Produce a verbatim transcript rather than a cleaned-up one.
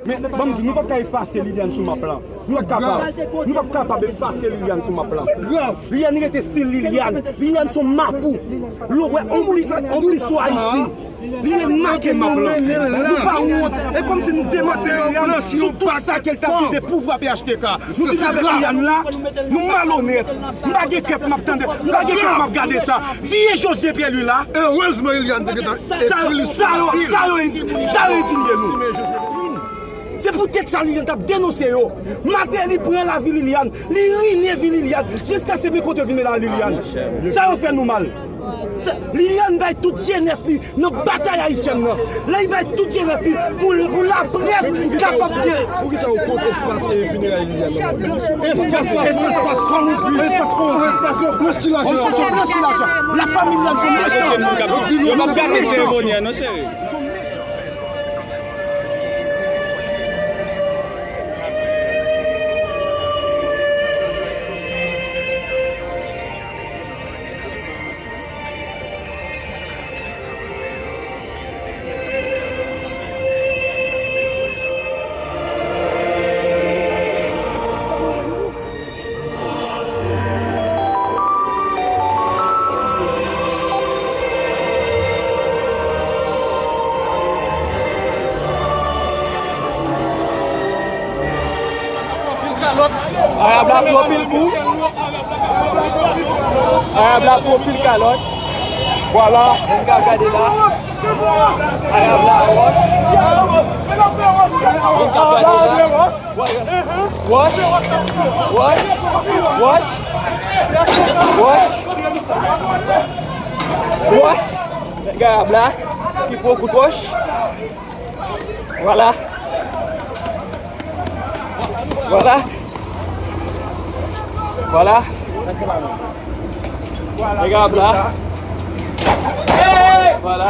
Men, ban m di, nou p ap ka efase Liliane sou map lan. Nou p ap kapab. Nou p ap kapab efase Liliane sou map lan. Se grav. Liliane rete still Liliane. Liliane se yon mapou. Lè w wè yon pli, yon pli sou Ayiti, Liliane make map lan. Nou pa wont. E kòmsi nou demanti Liliane sou tout sa ke l t ap di de pouvwa P H T K. Nou vin avèk Liliane la, nou malonèt. M pa gen kè pou m ap tande, m pa gen kè pou m ap gade sa. Vye Jòj de Pyè Lwi la. Erezman Liliane te gentan ekri li sou papye. Sa yo, sa yo endinye nou. Se poutèt sa Liliane t ap denonse yo. Martelly pran lavi Liliane, li rine vi Liliane, jiskaske men kote vin la Liliane. Sa yo fè nou mal. Sa, Liliane bay tout jenès li nan batay ayisyèn nan. Lè li bay tout jenès li pou, pou laprès kapab gen. Poukisa ou kont espas, e, fineray Liliane nan? Espas la se yon espas kòwonpi. Espas kòwonpi. Espas yo blanchi lajan. Espas yo blanchi lajan. Lafanmi Liliane se mechan. Yo p ap gate seremoni an non, cheri. Arab la fè anpil kou. Arab la pran anpil kalòt. Vwala. Menm ka gade la. Arab la wòch. Menm ka gade la. Wòch. Wòch. Wòch. Wòch. Wòch. Nèg Arab la ki pran kout wòch. Vwala. Vwala. Vwala. Nèg Arab la. Vwala.